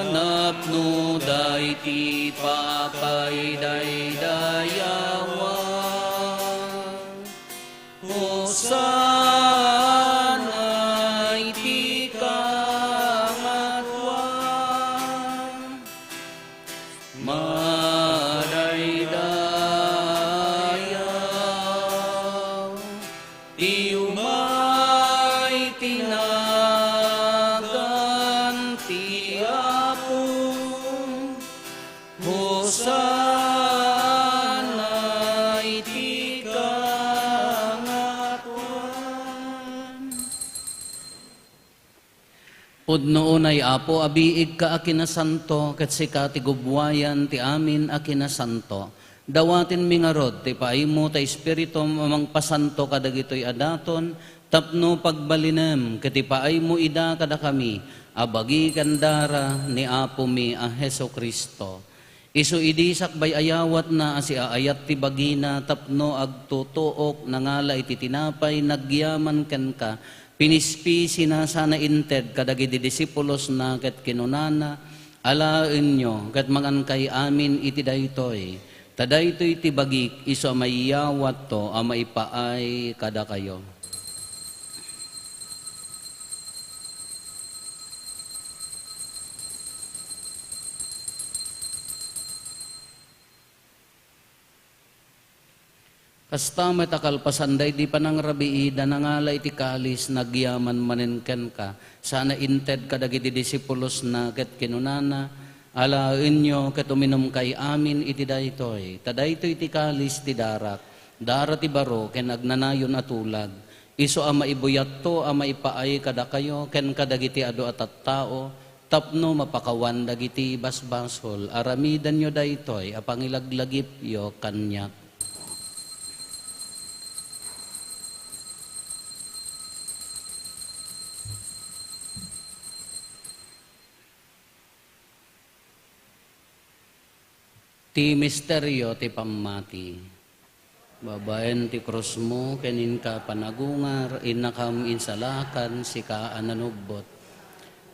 napnoda iti pakaidaydayawan. Hosanna iti kangatoan. Madaydayaw ti umay ti nagan ti Apo. Hosanna iti kangatoan. Pudno unay, Apo, a biigka a kinasanto, ket sika ti gubbuayan ti amin a kinasanto. Dawatenmi ngarud ti paaymo ta Espiritum a mangpasanto kadagitoy a daton tapno pagbalinem ket ipaaymo ida kadakami a bagi ken dara ni Apomi a Jesu-Cristo. Isu idi sakbay ayawatna a siaayat ti bagina tapno agtutuok, nangala iti tinapay, nagyaman kenka, pinispisina sana inted kadagiti disipulosna ket kinunana, "Alaenyo ket mangankay amin iti daytoy, ta daytoy ti bagik isu a maiyawatto a maipaay kadakayo." Kasta met a kalpasan daydi panangrabiida, nangala iti kalis, nagyaman manen kenka, sana inted kadagiti disipulosna ket kinunana, "Alaenyo ket uminumkay amin iti daytoy, ta daytoy ti kalis ti darak, dara ti baro ken agnanayon a tulag, isu a maibuyatto a maipaay kadakayo ken kadagiti adu a tattao, tapno mapakawan dagiti basbasol. Aramidenyo daytoy a pangilaglagipyo kaniak." Ti misterio ti pammati. Babaen ti krusmo ken inka panagungar, innakam insalakan, sika a nanubbot.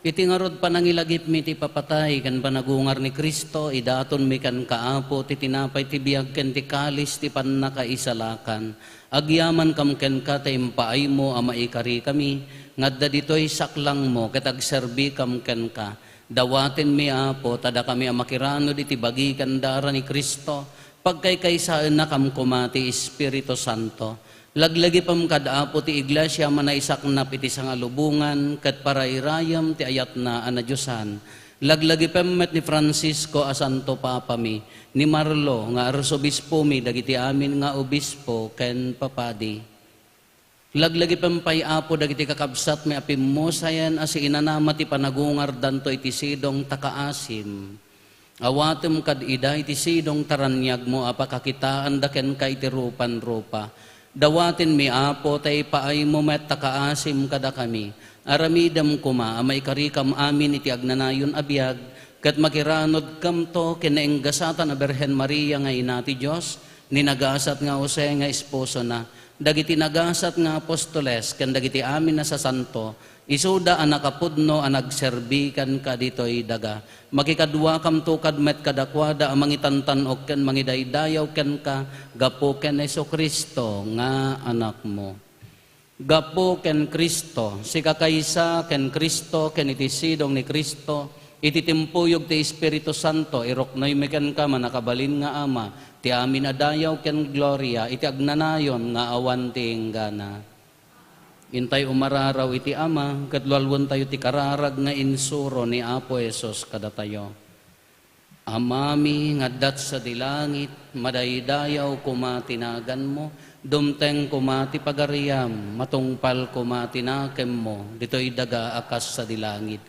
Iti ngarud, panangilagipmi ti papatay ken panagungar ni Cristo, idatonmi kenka, Apo, ti tinapay ti biag ken ti kalis ti pannakaisalakan. Agyamankam kenka ta impaaymo a maikarikami nga adda ditoy saklangmo ket agserbikam kenka. Dawatenmi, Apo, ta dakami a makiranud iti bagi ken dara ni Cristo, pagkaykaysaennakam koma ti Espiritu Santo. Laglagipem kad Apo ti Iglesia a manaisaknap iti sangalubongan ket parairayem ti ayatna a nadiosan. Laglagipem met ni Francisco a Santo Papami, ni Marlo nga Arsobispomi, dagiti amin nga obispo ken papadi. Laglagipem pay, Apo, dagiti kakabsatmi a pimmusayen a siinanama ti panagungardanto iti sidong ta kaasim. Awatem kad ida iti sidong ta raniagmo a pakakitaanda kenka iti rupan-rupa. Dawatenmi, Apo, ta ipaaymo met ta kaasim kadakami. Aramidem koma a maikarikam amin iti agnanayon a biag, ket makiranudkamto ken naenggasatan a Birhen Maria nga Ina ti Dios, ni nagasat nga Jose nga esposona, dagiti nagasat nga apostoles, ken dagiti amin a sasanto, isuda a nakapudno a nagserbi kenka ditoy daga. Makikaduakamto kad met kadakuada a mangitantan-ok ken mangidaydayaw kenka gapu ken Jesu-Cristo nga Anakmo. Gapu ken Cristo, sika kaysa ken Cristo, ken iti sidong ni Cristo, iti timpuyog ti Espiritu Santo, iruknoymi kenka, Mannakabalin nga Ama, ti amin a dayaw ken gloria iti agnanayon nga awan ti inggana. Intay umararaw iti Ama, ket lualuentayo ti kararag nga insuro ni Apo Jesus kadatayo. Amami nga adda sadi langit, madaydayaw koma ti naganmo, dumteng koma ti pagariam, matungpal koma ti nakemmo, ditoy daga a kas sadi langit.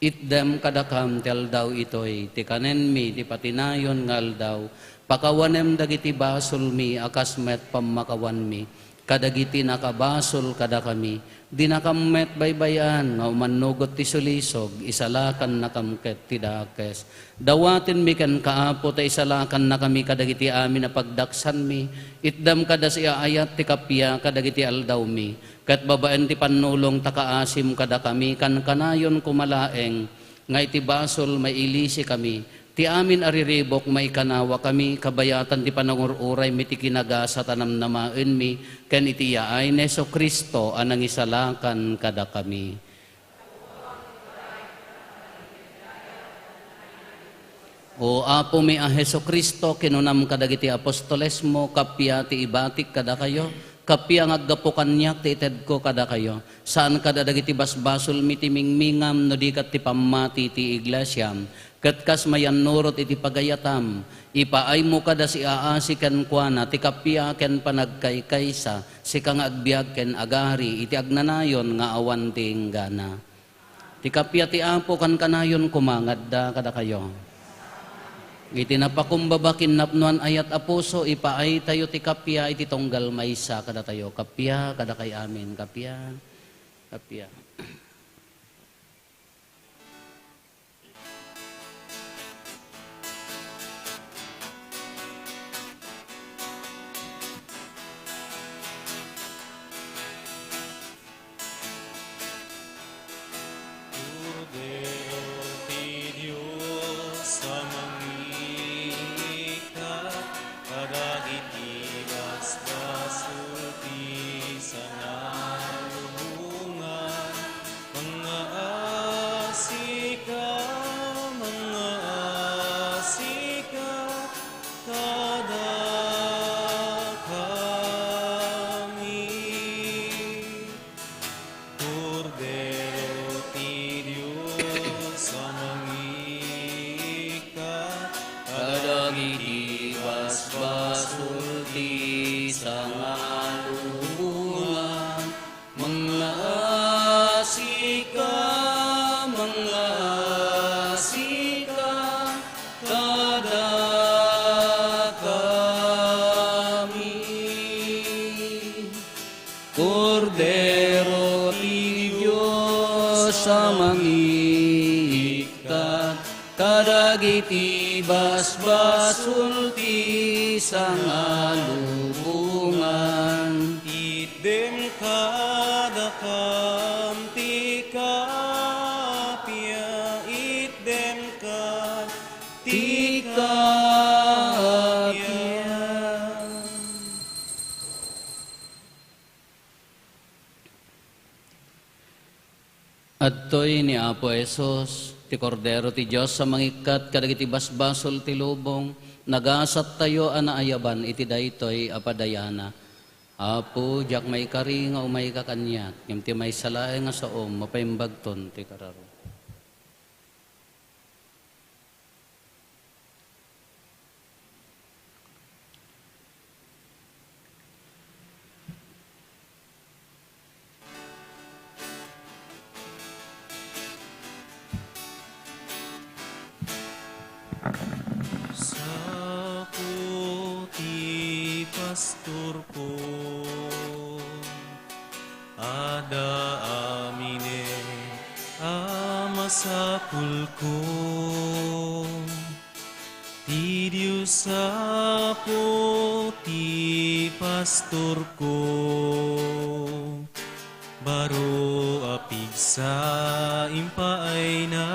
Itdem kadakam ti aldaw itoy, ti kanenmi ti patinayon nga aldaw, pakawanem dagiti basolmi a kas met pammakawanmi, kadagiti nakabasol kadakami, dinakam met baybay-an nga umannugot ti sulisog, isalakannakam ket ti dakes. Dawatenmi kenka, Apo, ta isalakannakami kadagiti amin a pagdaksanmi, itdem kada siaayat ti kappia kadagiti aldawmi, ket babaen ti pannulong ta kaasim kadakami, kankanayon koma laeng, nga iti basol mailisikami, ti amin a riribuk maikanawakami, kabayatan ti panangur-uraymi ti kinagasat a namnamaenmi, ken iti yaay ni Jesu-Cristo a nangisalakan kadakami. O Apomi a Jesu-Cristo, kinunam kadagiti apostolesmo, kappia ti ibatik kadakayo, kappia nga aggapu kaniak ti itedko kadakayo. Saan kada dagiti basbasolmi ti mingmingam no di ket ti pammati ti iglesiam, ket kas mayannurot iti pagayatam, ipaaymo kada siaasi kenkuana ti kappia ken panagkaykaysa, sika nga agbiag ken agari iti agnanayon nga awan ti inggana. Ti kappia ti Apo kankanayon koma nga adda kadakayo. Iti napakumbaba ken napnoan ayat a puso, ipaaytayo ti kappia iti tunggal maysa kadatayo. Kappia kadakay amin. Kappia. Kappia. Kordero ti Dios a mangikkat kadagiti basbasol ti sangalubongan. Mangngaasika, mangngaasika kadakami. Kordero ti Dios a mangikkat kadagiti basbasol ti sangalubongan. Mangngaasika, mangngaasika kadakami. Kordero ti Dios a mangikkat kadagiti basbasol ti sangalubongan. Itdem kadakam ti kappia, itdem kad ti kappia. Adtoy ni Apo Jesus, ti Kordero ti Dios a mangikkat kadagiti basbasol ti lubong, nagasattayo a naayaban iti daytoy a padayana. Apo, diak maikari nga umayka kaniak, ngem ti maysa laeng a saom, mapaimbagton ti kararo. Sapo ti pastorko. Adda aminen a masapulko. Ti Dios Apo ti pastorko. Baro a pigsa impaayna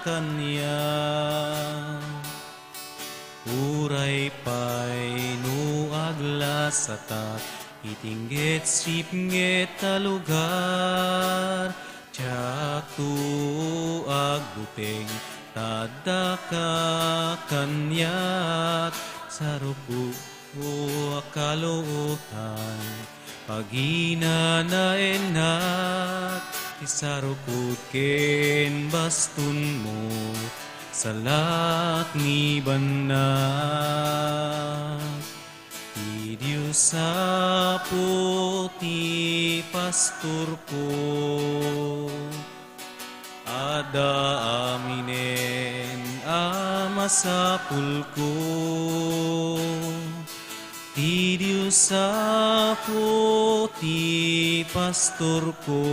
kaniak. Uray pay no aglasatak iti inggit sipnget a lugar, diakto agbuteng ta addaka kaniak. Sarukod a kaluotan, paginanaennak ti sarukod ken bastonmo. Salak ni banna. Ti Dios apo ti pastorko. Adda aminen a masapulko. Ti Dios apo ti pastorko.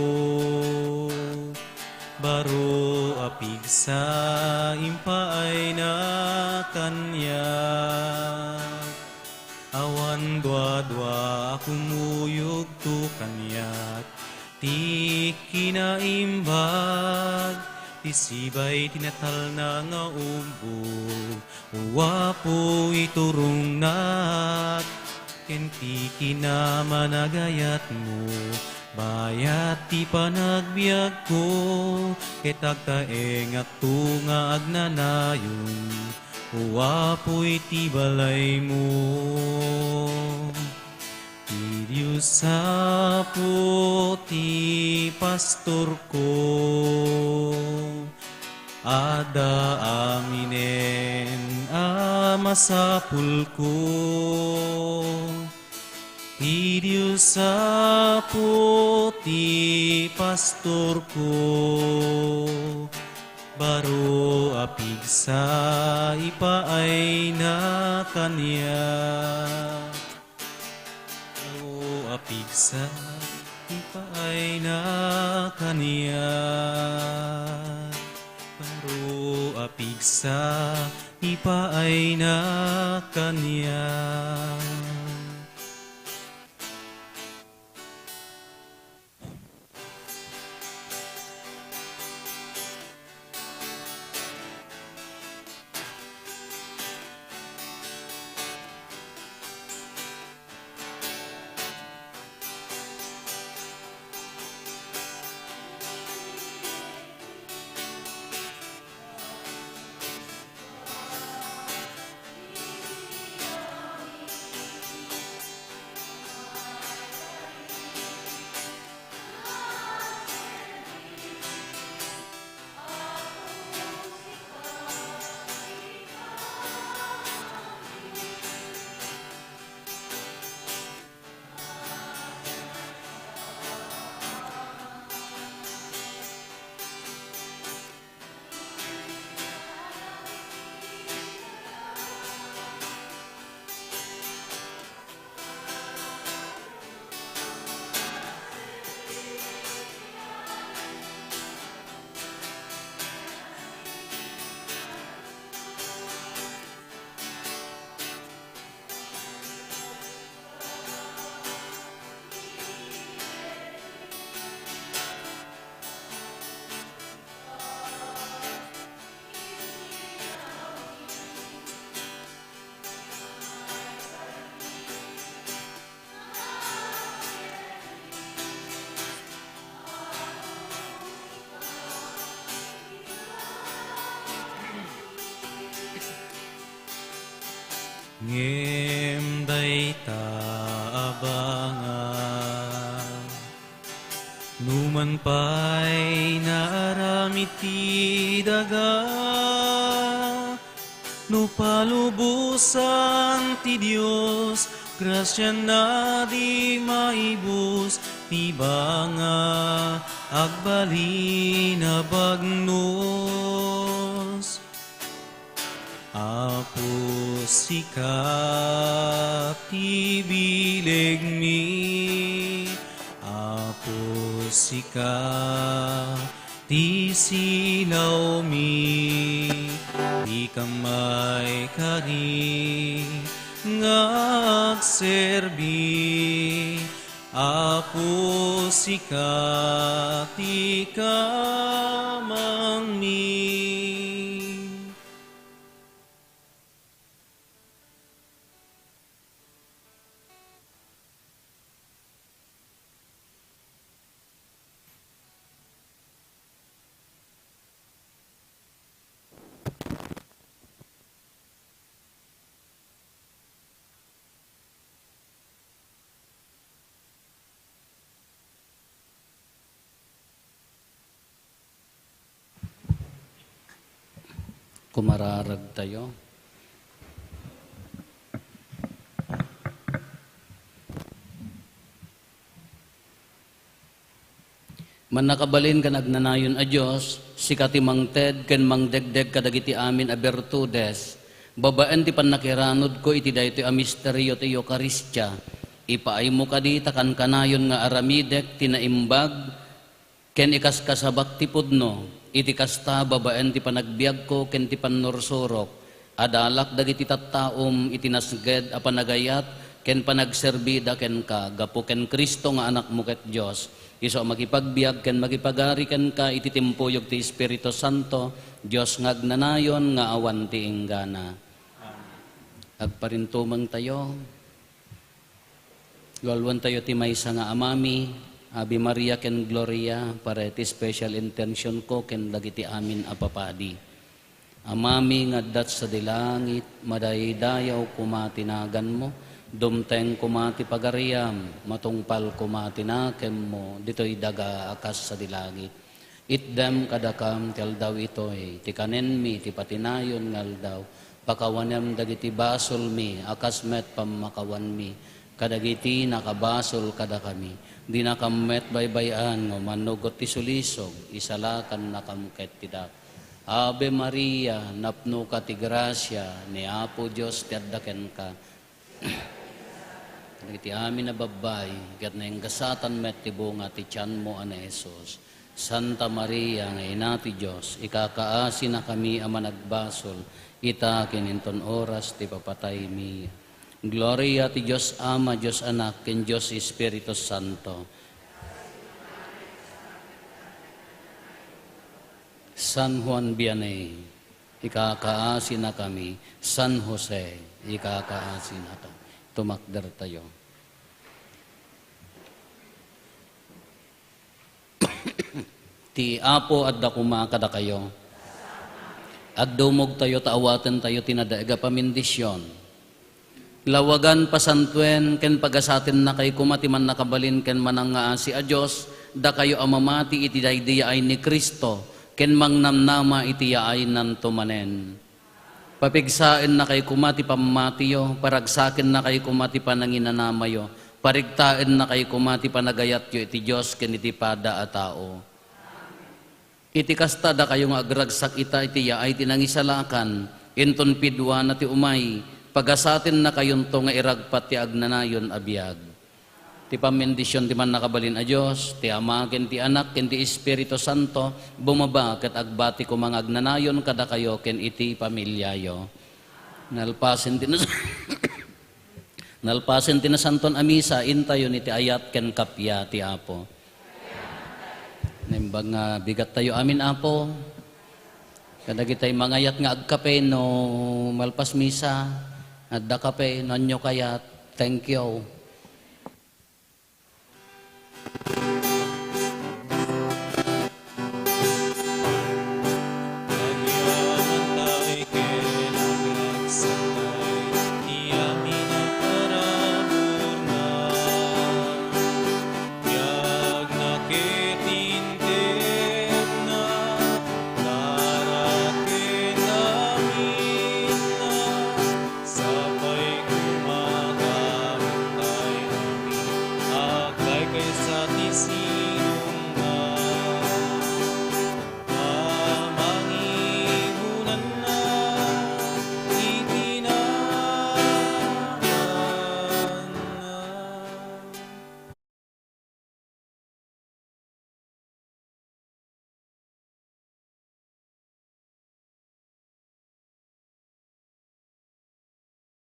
Baro a pigsa impaayna kaniak. Awan duadua a kumuyogto kaniak. Ti kinaimbag, ti sibay ti natalna nga ubbog. O Apo, iturongnak ken ti kinamanagayatmo. Bayat ti panagbiagko, ket agtaengatto nga agnanayon. O Apo, iti balaymo. Ti Dios apo ti pastorko. Adda aminen a masapulko. Ti Dios apo ti pastorko. Baro a pigsa ipaayna kaniak. Baro a pigsa ipaayna kaniak. Baro a pigsa ipaayna kaniak. Ngem dayta a banga, numan pay naaramid ti daga, no palubosan ti Dios, grasiana di maibus ti banga, agbalin a bagnos. Apo, sika ti bilegmi. Apo, sika ti silawmi. Dika maikari nga agserbi. Apo, sika ti kamangmi. Kumararagtayo. Mannakabalin ken agnanayon a Dios, sika ti mangted ken mangdegdeg kadagiti amin a birtudes, babaen ti pannakiranudko iti daytoy a misterio ti Eukaristia. Ipaaymo kadi ta kankanayon nga aramidek ti naimbag ken ikaskasabak ti pudno. Iti kasta, babaen ti panagbiagko ken ti pannursurok, adalak dagiti tattaom iti nasged a panagayat ken panagserbida kenka gapu ken Cristo nga Anakmo ket Dios, isu a makipagbiag ken makipagari kenka iti timpuyog ti Espiritu Santo, Dios nga agnanayon nga awan ti inggana. Agparintumengtayo. Lualuantayo ti maysa nga amami, Ave Maria ken Gloria, para iti special intentionko ken dagiti amin a papadi. Amami nga adda sadi langit, madaydayaw koma ti naganmo, dumteng koma ti pagariam, matungpal koma ti nakemmo, ditoy daga a kas sadi langit. Itdem kadakam ti aldaw itoy, ti kanenmi ti patinayon nga aldaw. Pakawanem dagiti basolmi a kas met pammakawanmi kadagiti nakabasol kadakami. Dinakam met baybay-an nga umannugot ti sulisog, isalakannakam ket ti dak. Ave Maria, napnoka ti grasia, ni Apo Dios ti adda kenka. Dagiti amin a babbai, ket nainggasatan met ti bunga ti tianmo a ni Jesus. Santa Maria nga Ina ti Dios, ikakaasinakami a managbasol, ita ken inton oras ti papataymi. Gloria ti Dios Ama, Dios Anak, ken Dios Espiritu Santo. San Juan Vianney, ikakaasinakami. San Jose, ikakaasinakami. Tumakdertayo. Ti Apo adda koma kadakayo. Agdumogtayo ta awatentayo ti nadaig a pamendisyon. Lawagan, pasantoen, ken pagasatennakay koma ti mannakabalin ken manangngaasi a Dios, dakayo a mamati iti daydi yaay ni Cristo, ken mangnamnama iti yaaynanto manen. Papigsaennakay koma ti pammatiyo, paragsakennakay koma ti pananginanamayo, parigtaennakay koma ti panagayatyo iti Dios ken iti pada a tao. Iti kasta, dakayo nga agragsak ita iti yaay ti nangisalakan, inton piduana ti umay, pagasatennakayonto nga iragpat ti agnanayon a biag. Ti pamendisyon ti Mannakabalin a Dios, ti Ama, ken ti Anak, ken ti Espiritu Santo, bumaba ket agbati koma nga agnanayon kadakayo ken iti familiayo. Nalpasen ti nas-, nalpasen ti Nasanton a Misa, intayon iti ayat ken kappia ti Apo. Naimbag nga bigattayo amin, Apo. Kadagitay mangayat nga agkape no malpas misa, adda kape, no ania kayat, thank you.